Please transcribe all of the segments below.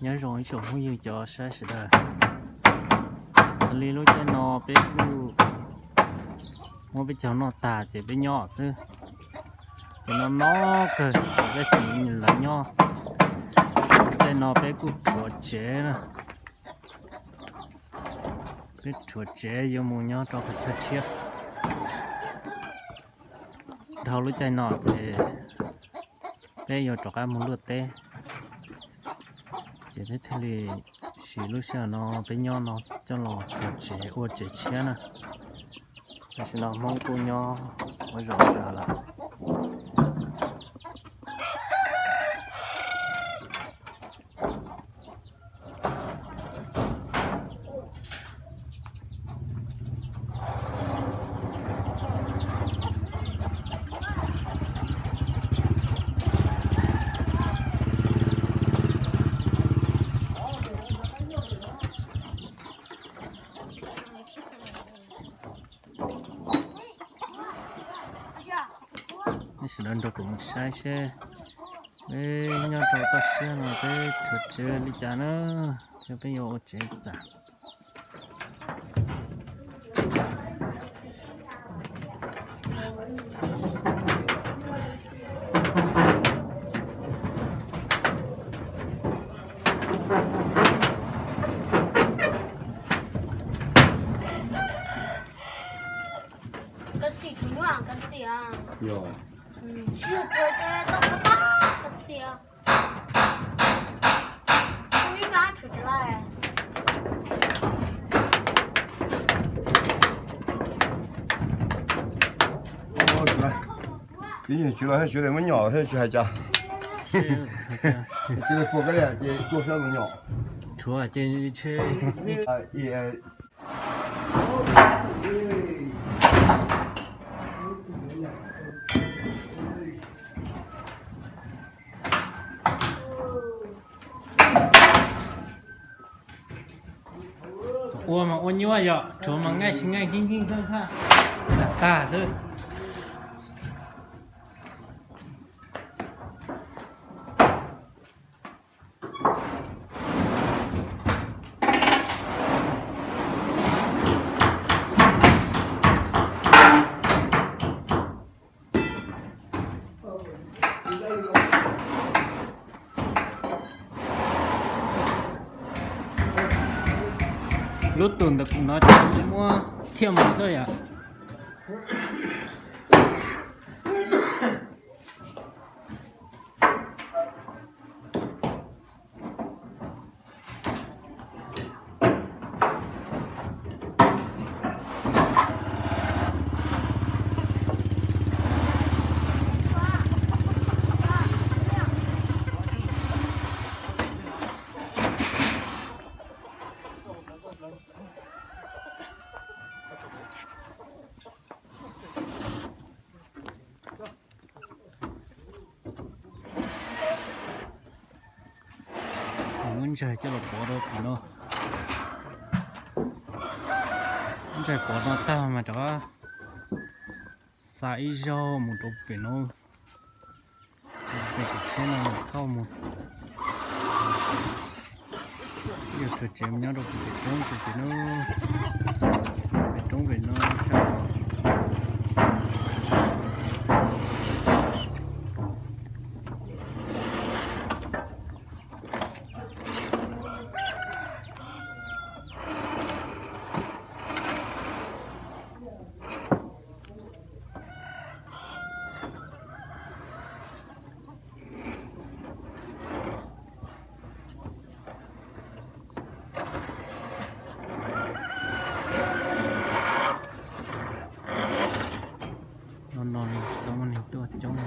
Nyob zoo ib tsoom phooj ywg cov saib sawv daws. Xws li lub caij no peb kuj muab peb caug noj tag ces peb nyob xwb. Ces no no kawg, peb xws li lawv nyob. Lub caij no peb kuj rhuav tsev na. Peb rhuav tsev yuav mus nyob rau qhov chaw tshiab. Dhau lub caij no ces peb yuav rov qab mus luaj teb. Ces peb thiaj li siv lub sij hawm no peb nyob no coj los rhuav tsev ua tsev tshiab na. Tam sim no Hmoob kuj nyob ua zos zos lawm. Nej sawv daws nrog kuv mus saib seb peb nyob rau toj siab no peb rhuav tsev li cas na, thiab peb yuav ua tsev li cas. Kab xi, tsuas nyuaj kab xi a. Yog. Tsis yog rhuav ces tau kab xi a. Ib pab rhuav tsis lawm. Ib yam tsis los thiab, tsis muab nyom thiab tsis hais cas. Tsis pom kab liam ces tuaj sab los nyom. Rhuav ces ua mas ua nyuaj yom, rhuav mas nqaij tsis nqaij, kib nkij nkaj nkaj, lam tag xwb. Lub tus ntawm kuv no ces muab thiaj mus xwb yom. Muab ntsaig coj los pov rau pem no. Ntsaig pov no tag mas rov xa ib zaug mus rau pem no. Pem tus tsheb no thauj mus. Yuav rhuav tsev mus nyob rau pem roob pem no. Pem roob pem no sab. No no tsis tau muaj neeg tuaj coob li.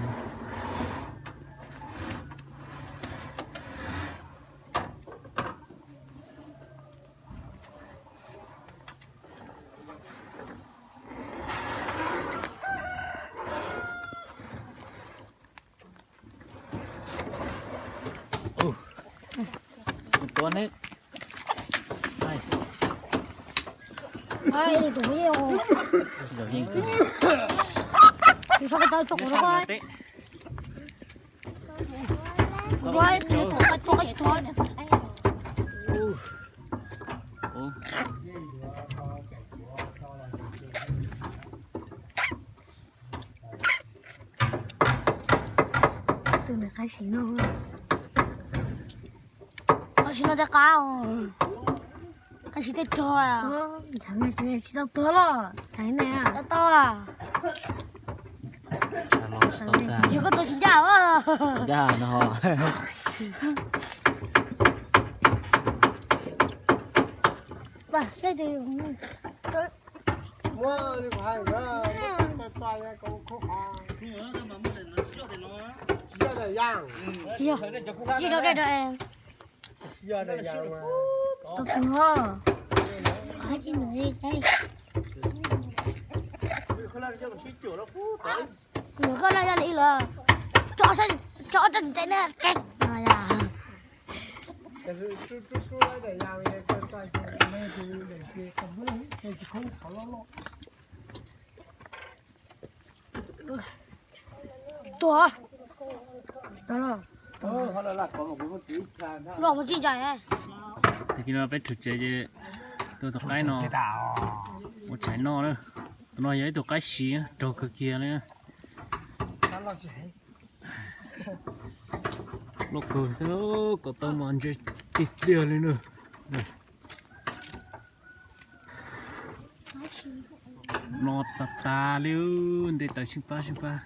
Kuv tuav neb. Tus yeej, tus yeej. Tus yeej tau tso kuv rau koj. Kuv rau, tus tuav tsis tuav. Tus nws qab siv no, qab siv no tej qab, qab siv tej rog. Ntshav tsis tau tuag los, tau tau. Tsis koj tus tsis ncaj. Ncaj no. Tsis yog, tsis yog. Nws koj no yog li los tso ob rab tsis tau na. Tuag. Loj mus tsis ntsa. Tag kis no peb rhwv tsev ces tua tus qaib no ua tshais noj na. Tus no yog ib tug qaib siv raug kawg kiag li. Loj kawg xwb, kom tau mas ntse tiag tiag li na. No tas tas li, nte taws sib pab sib pab.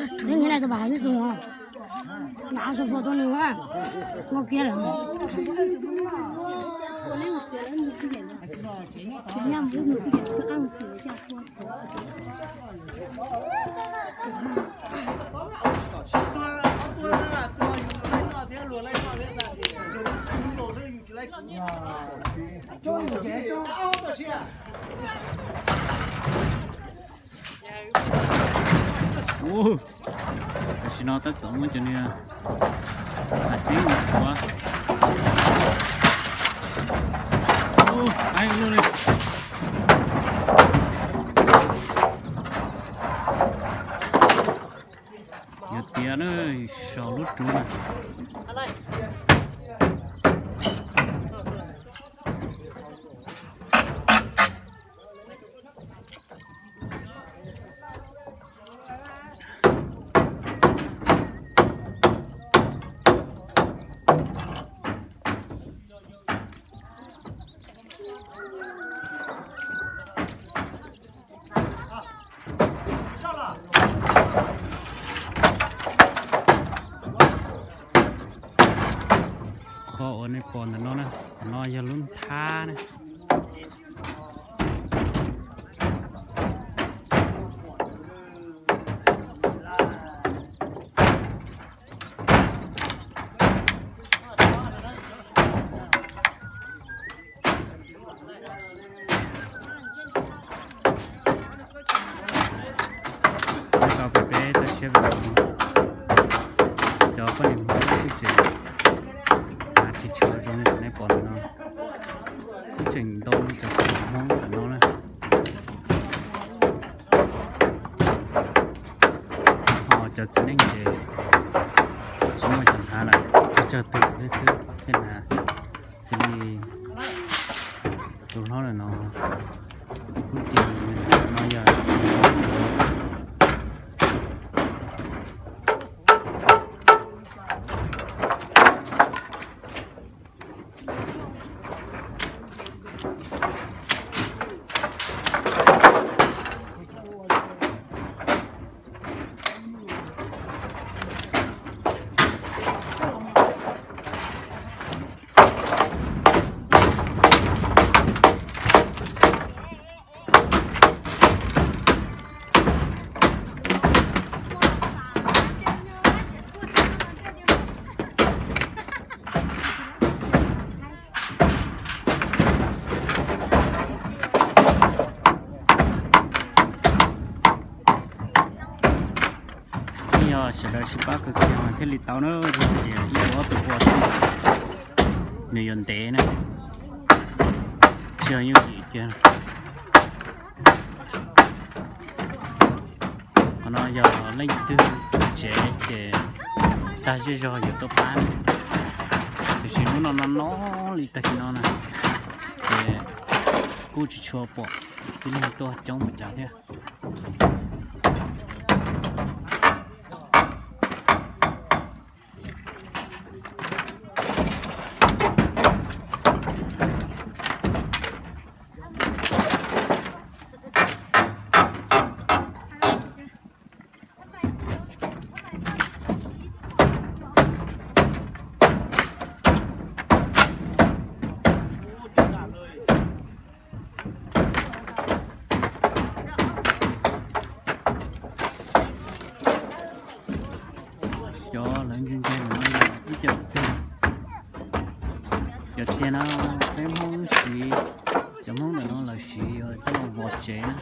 Tus nyob lawm tus pam qhov twg tus, nqa saum plhuav tua nws, tua kiag lawm. Tam sim no tab tom muab cov niag hav tseeb no tua. Ub, qaib loj li. Yuav tiav na, saum lub ruv na. Qhov uas nej pom ntawm no na, qhov no yog lub nthab na. Tau peb toj siab, cov poj niam Hmoob tseem hnav ris tsho zoo li nej pom ntawm no, kuj tseem ntau cov poj niam Hmoob ntawm no na. Ho cov txiv neej ces tsis muaj cov hnav lawm, tsawg twg thiab xwb thiaj hnav. Xws li tus hlob ntawm no, kuj ces no yog Yeej yog sawv daws sib pab kawg kiag mas thiaj li tau na, yog tias ib tug ob tug ua xwb nws yuav ntev na, tsis yog yooj yim kiag. Qhov no yog leej twg tsev ces Tag zej zog yuav tuaj pab, tiam sis hnub no no no li tag kis no na, ces kuj tsis tshua pom tib neeg tuaj coob npaum cas thiab. Cov lawv ntsia ntsia no yog ib co txiag. Cov txiag no peb Hmoob siv, cov Hmoob ntawm no lawv siv yuav coj los vov tsev na.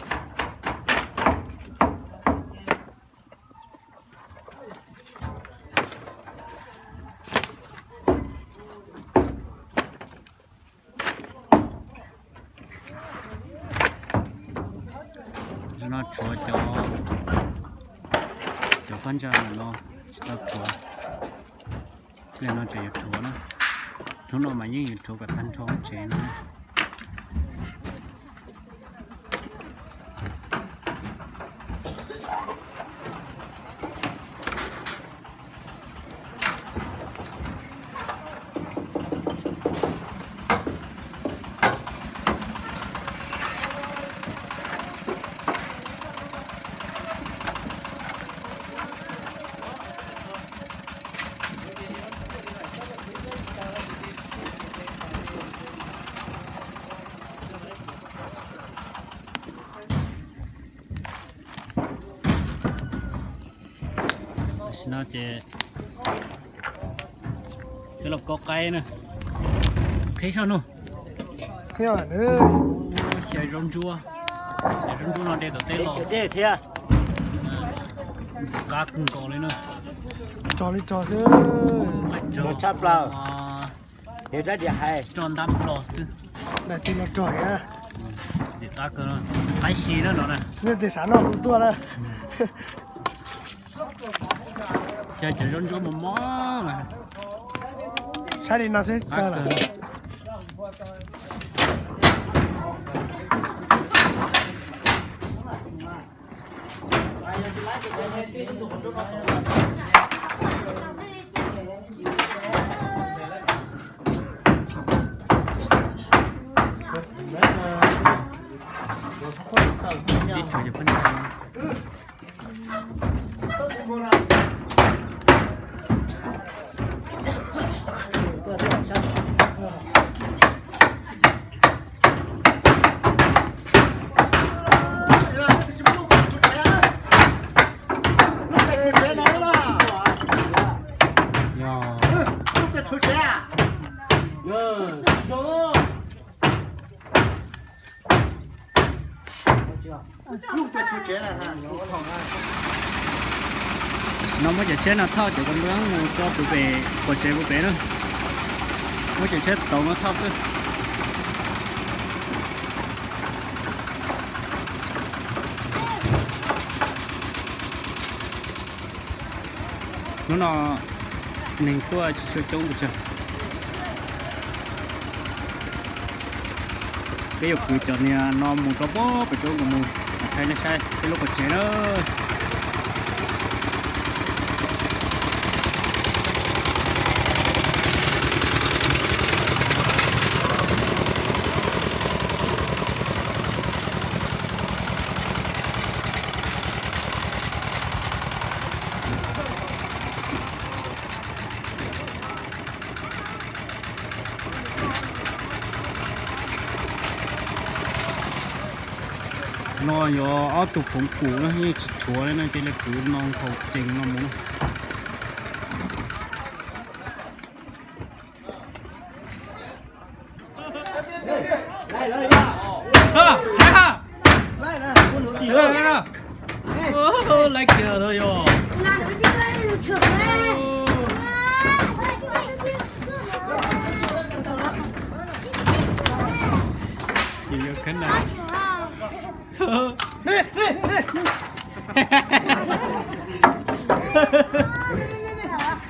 Tam no tshuav cov, cov phab ntsa ntawm no tsis tau rhuav, li no tseem yuav rhuav na. Hnub no mas yeej yuav rhuav kom tag nrho lub tsev no. Tam sim no ces peb los kaub qaib na. Qhib saib no. Xyaw zaub ntsuab. Cov zaub ntsuab no de tom teb los. Ntxim qab kawg nkaus li na. Tso li tso xwb. Tso tshaj plaws. Roj ntab los xwb. Daim ti los rog thiab. Ntxim qab kawg, qaib si na no na. Nej tes xav noj kuv tuaj na. Xyaw cov zaub ntsuab mos mos na. Saib li no xwb. Ib tsuag cov peb no. No muab cov tsheb no thauj cov kua ntawd mus rau pem, pem quas tsev puag pem na. Muab cov tsheb tauv no thauj xwb. Hnub no neeg tuaj tsis tshua coob pes tsawg. Peb yuav kwv cov niag no mus rau pem, pem roob mus, thaij nej saib peb lub quas tsev na. No yog ob tug phoov pum na, yeej tsis rhuav li na, cia li kwv no nkhaus cees no mus. Laiv kiag tau yog. Yuav khab na.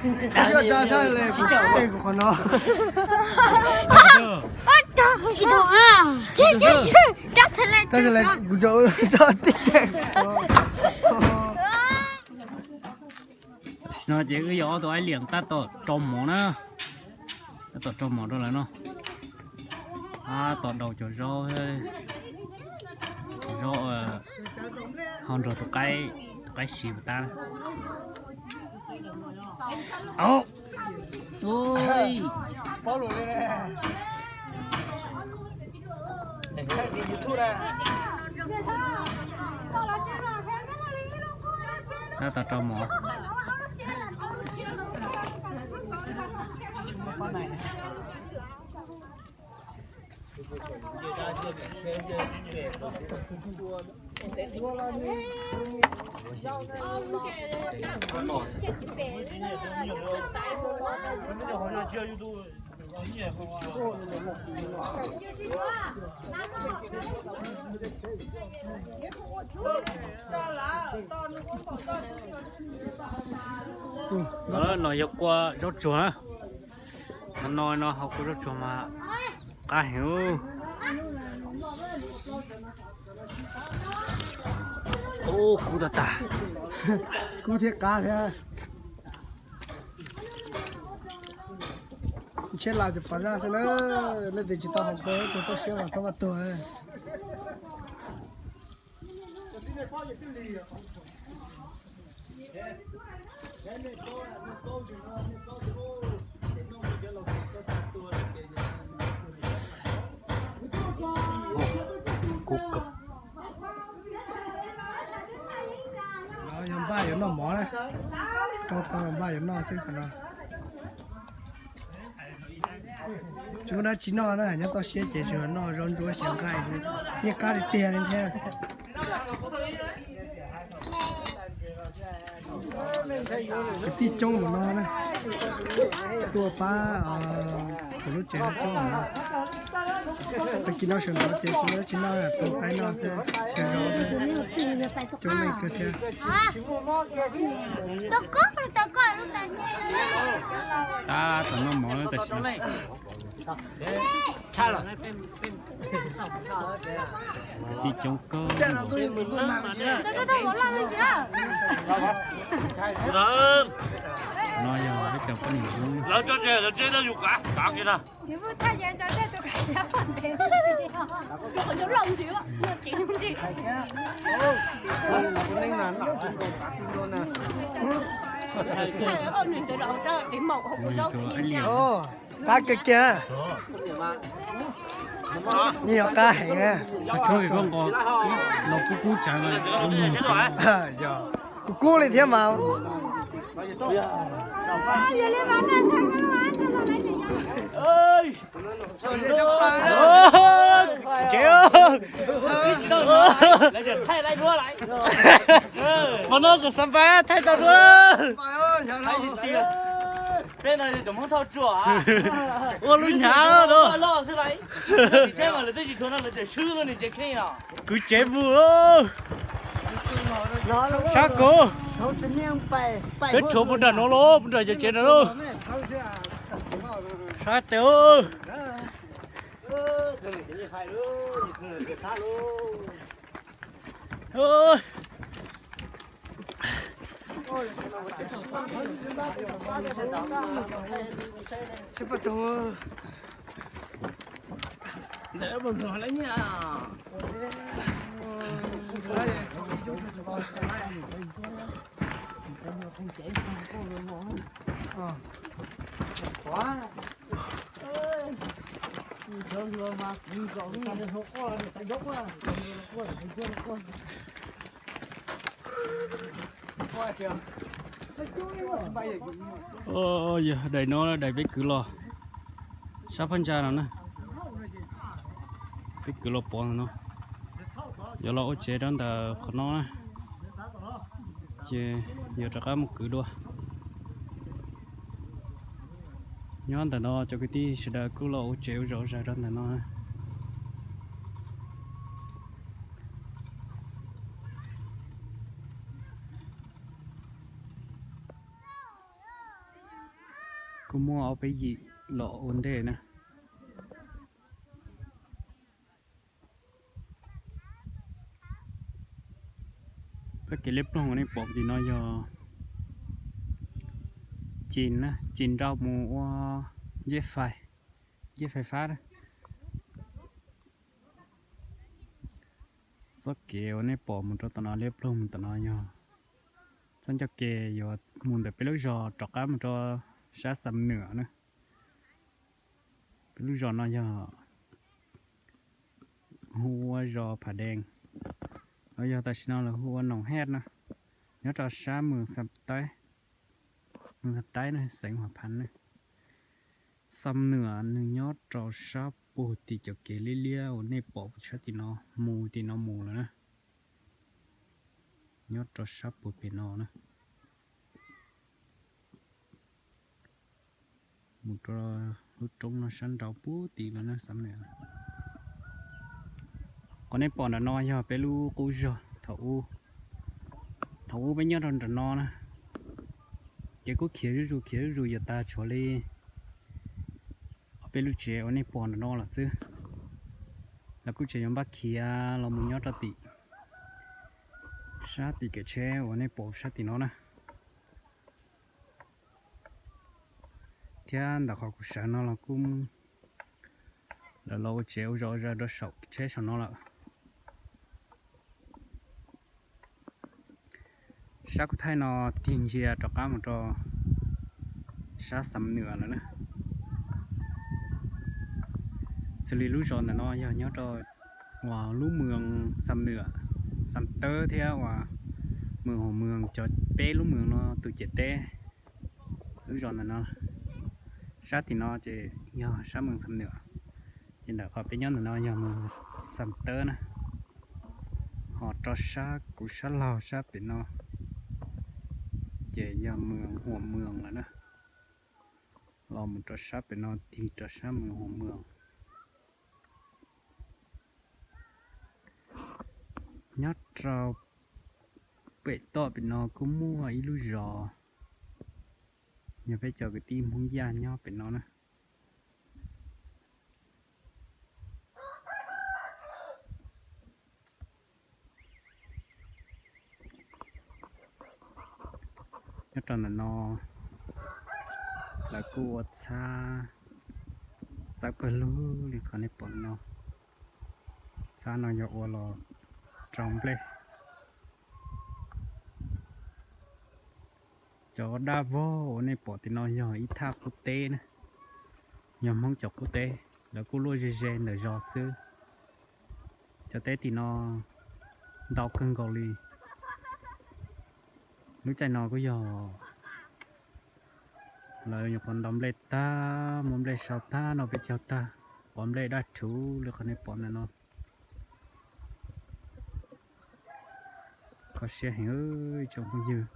Sib tso saib li, kuv tej kuv qhov no. Tab sis kuv tso tej. No ces wb yog ob tug aib liam tab tom rau mov na. Tab tom rau mov rau lawv no. Tab tom daus cov zaub, zaub ho nrog tus qaib, tus qaib siv puas tab. Tab tom rau mov. No yog kua zaub tsuag. No no hau kua zaub tsuag mas qab heev. Ub, kub tag tag. Kub thiab qab thiab. Tsheb laus ces pom zaj xwb na, leej twg tsis tau haus kua zaub tsuag txhob siab mas txhob maj tuag. Kub kawg. Yog npaj yuav noj mov na, rau tau npaj yuav noj xwb qhov no. Tsis muaj dab tsi noj na, nyob toj siab ces tsuas noj zaub ntsuab xyaw nqaij, yeej qab tiag tiag li thiab. Kwv tij coob mus no na, tuaj pab tsuas lub tsev no. Tag kis no sawv ntxov ces tsis muaj dab tsi noj, tua qaib noj xwb, xyaw zaub xwb. Coob leej kawg thiab. Tab tom noj mov tam sim no. Kwv tij coob kawg. No yog peb cov poj niam Hmoob. Qab kiag kiag. Nws yog qab heev na. Tshuav tshuav koj nqos los kub kub tsev mas. Yog, kub kub li thiab mas. Tsev, mas no tam xav pab thaij tau dua. Peb no yog cov Hmoob thauj tsua. Ua lub hnyav loj xwb lauj. Tsis tsheb mas lawv twb tsis tshuav no lawv tseem swb lub niag tsev kheej no. Kwv tsev mus. Sab kuv. Peb tshuav puag nram no los, puag nram cov tsev no lauj. Sab tes. Yog daim no daim peb kwv los sab phab ntsa no na. Peb kwv los pov ntawm no, yuav los ua tsev rau ntawm qhov no na, ces yuav rov qab mus kwv dua. Nyob ntawm no cov kwv tij sawv daws kuj los ua tsev ua zos zais rau ntawm no. Kuj muaj ob peb yim los ua ntej na. Txoj kev liab ploog uas nej pom tim no yog ci, ci nrau mus ua nceb fais, nceb fais fab. Txoj kev uas nej pom mus rau tom no liab ploog mus tom no yog txoj ncauj ke yuav mus ntawm peb lub zos rov qab mus rau sab Xam Nwm na. Peb lub zos no yog hu ua zos Pham Dees, los yog tam sim no lawv hu ua Noom Hej na, nyob rau sab Moos Xam Taib, Moos Xam Taib na, xeev Huam Phan na. Xam Nwm nws nyob rau sab puag tim cov kev liab liab uas nej pom sab tim no, mus tim no mus lawm na. Nyob rau sab puag pem no na. Mus rau lub roob no sab nraud puag tim lawm na Xam Nwm. Qhov nej pom ntawm no yog peb lub qub zog thaum ub. Thaum ub peb nyob rau nram no na, ces kuj khiav zuj zus khiav zuj zus yuav tag tshuav li ob peb lub tsev uas nej pom ntawm no lawm xwb. Lawv kuj tseem yuav npaj khiav los mus nyob rau tim sab tim kev tsheb uas nej pom sab tim no na. Thiab ntawm qhov kuv sawv no los kuj lawv los ua tsev ua zos ua zaws rau saum tsheb saum no lawm. Sab kuv thaij no tig ntsia rov qab mus rau sab Xam Nwm lawm na. Xws li lub zos ntawm no yog nyob rau uas lub moos Xam Nwm, Xam Tawb thiab uas moos Huam Moos, cov peb lub moos no tus ciam teb. Lub zos ntawm no, sab tim no ces yog sab moos Xam Nwm, ces ntawm qhov peb nyob ntawm no yog moos Xam Tawb na. Ho rau sab kuv sab laug sab pem no ces yog moos Huam Moos lawm na. Los mus rau sab pem no tig rau sab moos Huam Moos. Nyob rau pem toj pem no kuj muaj ib lub zos, yog peb cov kwv tij Hmoob Yaj nyob pem no na. Nyob rau ntawm no lawv kuj ua txhab txawb pawg lug li qhov nej pom no. Txhab no yog ua los rau nplej. Cov dab vog uas nej pom tim no yog ib thaj qub teb na, yog Hmoob cov qub teb, lawv kuj luaj ze ze ntawm zos xwb. Cov teb tim no ntau kawg nkaus li. Lub caij no kuj yog lawv nyuam qhuav ntaus nplej tag, muab nplej sau tag, noj peb caug tag, pov nplej daj rhuv li qhov nej pom ntawm no. Kho siab heev tsoom phooj ywg.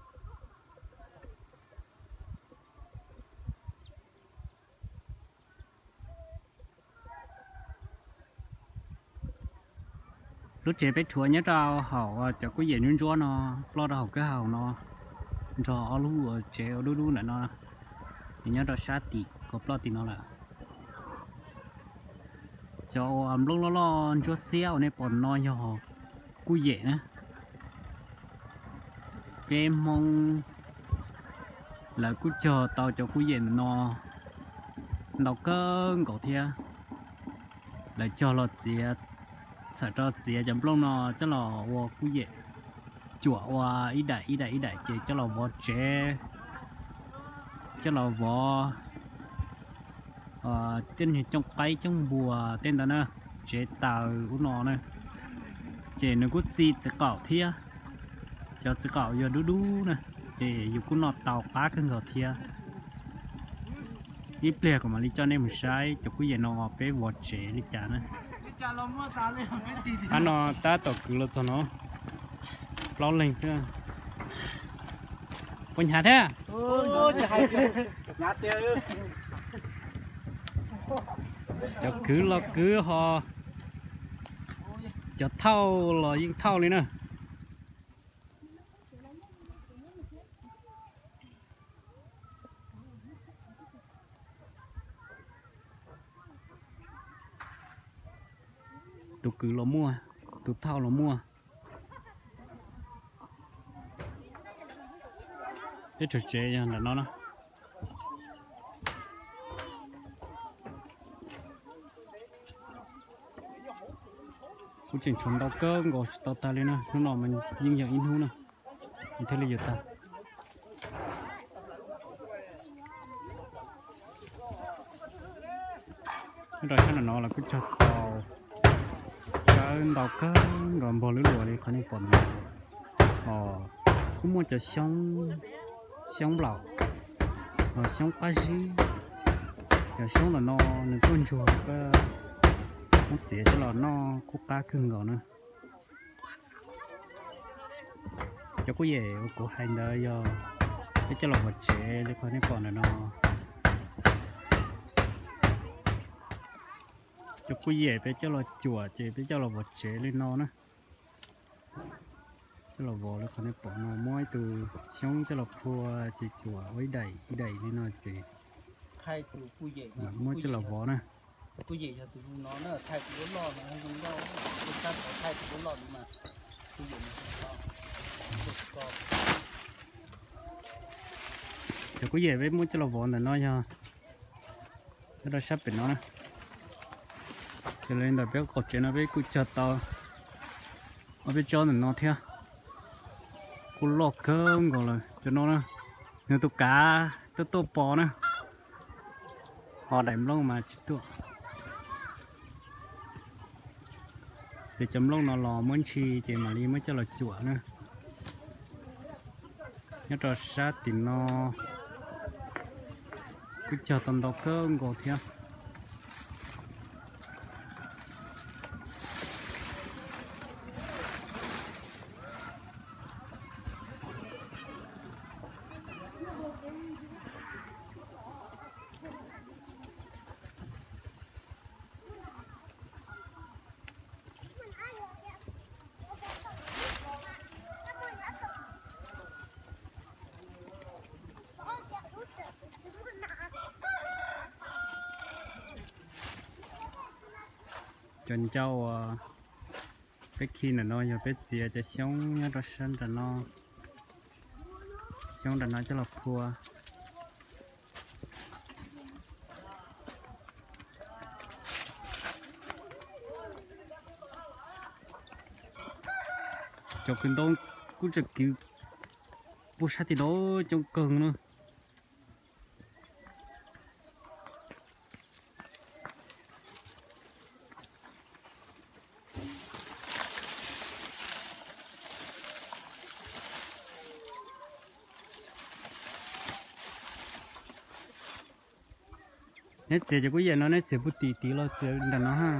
Lub tsev peb rhuav nyob rau hauv cov kuj yem ntsuab ntsuab no, ploj rau hauv kwj ha no, nrog ob lub tsev ua dub dub ntawm no, nws nyob rau sab tim kaum plaub tim no lawm. Cov uas nplooj loj loj ntsuab xiab uas nej pom no yog kuj yem na. Peb Hmoob lawv kuj cog tau cov kuj yem ntawm no ntau kawg nkaus thiab. Lawv cog los txiav, txhawm rau txiav cov nplooj no coj los ua kuj yem, cuam ua ib daim ib daim ib daim ces coj los vov tsev, coj los vov tej niag cooj qaib cooj npua tej ntawd na, tsev taws ub no na. Ces nws kuj txi txiv qaum thiab, cov txiv qaum yog dub dub na, ces yus kuj noj tau qab kawg nkaus thiab. Ib pliag kuv mam li coj nej mus saib cov kuj yem no peb vov tsev li cas na. Qab no tab tom kwv los txog no, plaub leeg xwb. Puas hnyav thiab? Cov kwv los kwv ho, cov thauj los yeej thauj li na. Tus kwv los muaj, tus thauj los muaj. Peb tsev yog nram no na. Kuv tseem tshuav ntau kawg nkaus tsis tau tag li na, hnub no mas yeej yog ib hnub na, thiaj li yuav tag. Nyob rau sab nram no los kuj cog tau tsawb ntau kawg nkaus npog lub luas li qhov nej pom ntawm no. Os, kuj muaj cov xyoob, xyoob nplaum, xyoob qab zib. Cov xyoob ntawm no nws tuaj ntsuag, muab txiav coj los noj kuj qab kawg nkaus na. Cov kuj yem uas kuv hais ntawd yog peb coj los vov tsev li qhov nej pom ntawm no. Cov kuj yem peb coj los cuam ces peb coj los vov tsev li no na. Coj los vov li qhov nej pom no, muab ib tug xyoob coj los phua ces cuam ua ib daim ib daim li no ces muab coj los vov na. Cov kuj yem peb muab coj los vov ntawm no yog nyob rau sab pem no na. Ces li ntawm peb qaum tsev no peb kuj cog tau ob peb tsob ntawm no thiab. Kuj loj kawg nkaus lawm cov no na. Nws tus kav tuaj tuaj pos na. Ho daim nplooj mas tsis tuaj. Txiav cov nplooj no los muab ntshis ces mam li muab coj los cuam na. Nyob rau sab tim no kuj cog tau ntau kawg nkaus thiab. Cov ncauj uas peb khi ntawm no yog peb txiav cov xyoob nyob rau sab nram no, xyoob nram no coj los phua. Cov kwv ntoo kuj tseem kwv puag sab tim no coob kawg na. Neb txiav cov kuj yem no neb txiav puag tim tid los txiav ntawm no ha?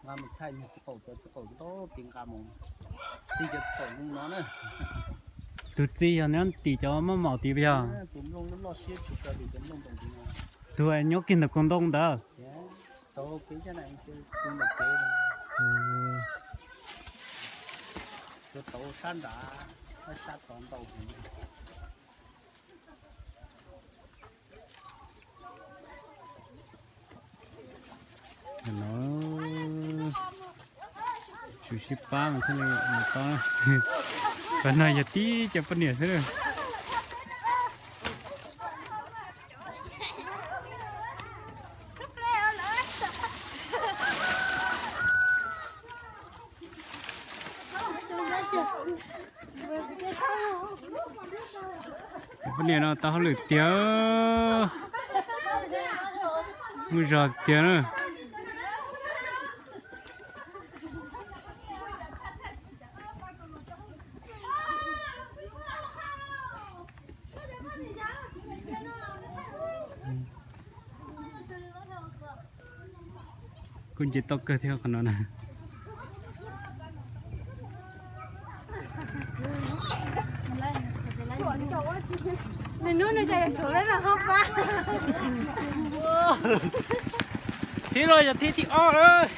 Nqa mus thaij nws txiv qaum, cov txiv qaum ntau ti nqa mus txi cov txiv qaum no na. Tus txi yog nyob tim cov maj maum tid yog? Tus nyob kiag ntawm kaug ntoo ntawd. Tsum sib pab mas thiaj li mus tau. Pab no yog tib cov poj niam xwb. Poj niam no tau hauj lwm tiag, muaj zog tiag na. Kuj nce toj kawg thiab qhov no na. Thib no yog thib thib ob lawm.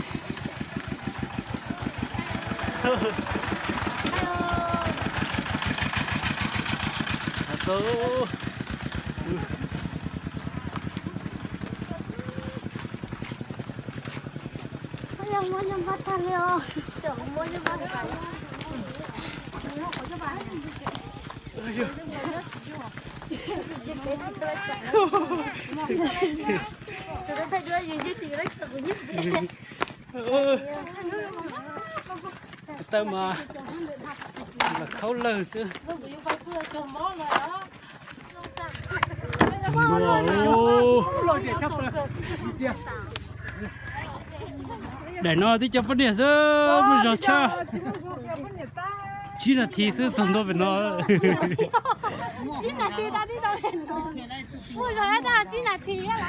Tawg mas los khaub lawg xwb. Daim no twb cov poj niam xwb, muaj zog tshaj. Tsib nas this xwb txog ntua pem no. Tsib nas this tau li no. Muaj zog tab tsib nas this lawm.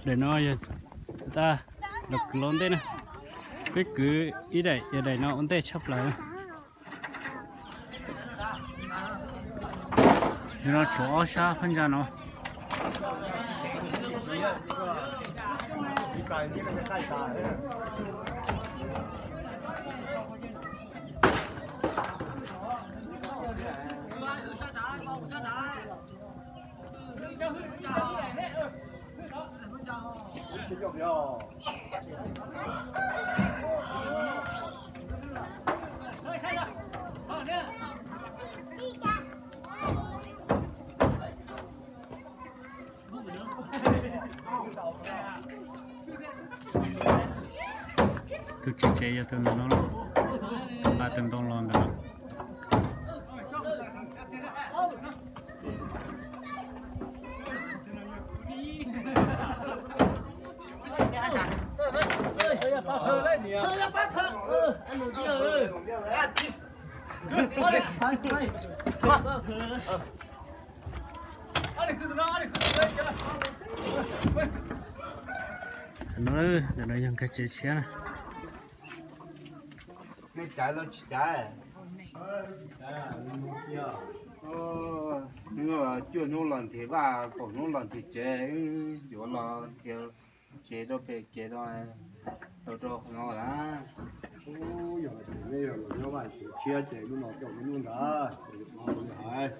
Daim no yog tab los kwv los ua ntej na. Peb kwv ib daim, yog daim no ua ntej tshaj plaws. Yog no tshuav ob sab phab ntsa no. Tus tswv tsev yog tus ntawm no los, nqa tus ntoo los ntawm no. No, ntawm no yog nkag tsev tshiab na. Nej caiv los tsis caiv? Cuaj hnub los nrhiav vaj, kaum hnub los nrhiav tsev, yuav los nrhiav tsev rau pem kev rau, rau qhov no lawm. Yog nej los nyob vaj tsev tshiab ces lub no coj lub ntawd, hais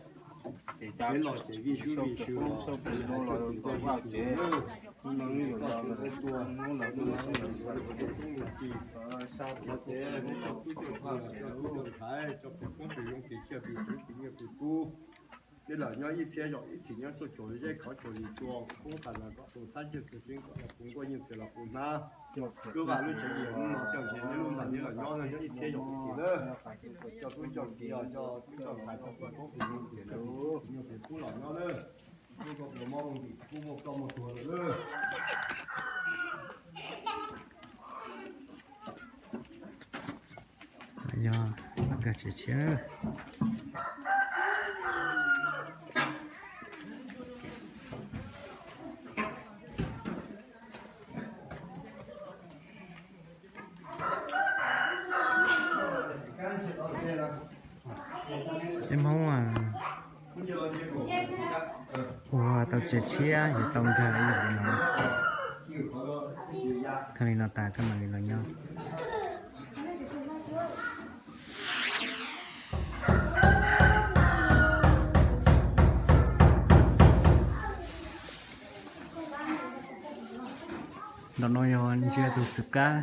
ces los ces vij sub vij sw los, vaj tsev, hnub no yuav los tua, hnub no yuav los tua, hnub no yuav los tua, coj tub coj ntxhais, coj pem koob pem zoo, pem tsiaj pem txhu, pem nyiaj pem kub. Nej los nyob ib txhiab zaum ib txhis nyob tuaj cuag zeb khov cuag lis tua koob tas los kom tus thab tsiaj tus tseeb kom los puv nkuaj nyiaj txiag los puv hnab. Lub vaj lub tsev yeej no coj ze nej lub ntawd, nej los nyob, nyob ib txhiab zaum ib txhis lawm. Coj tub coj kiv, coj tub coj ntxhais, coj pem koob pem zoo, pem nyiaj pem kub los nyob lawm. Muaj koj muaj ntim, kuj muaj koj muaj tuag lawm. Yog nkag tsev tshiab. Peb Hmoob ua tau tsev tshiab yuav tau nkag ib yam li no. Kawg li no tas koj mam li los nyob. Ntawm no yog ntsia tus xwm kab.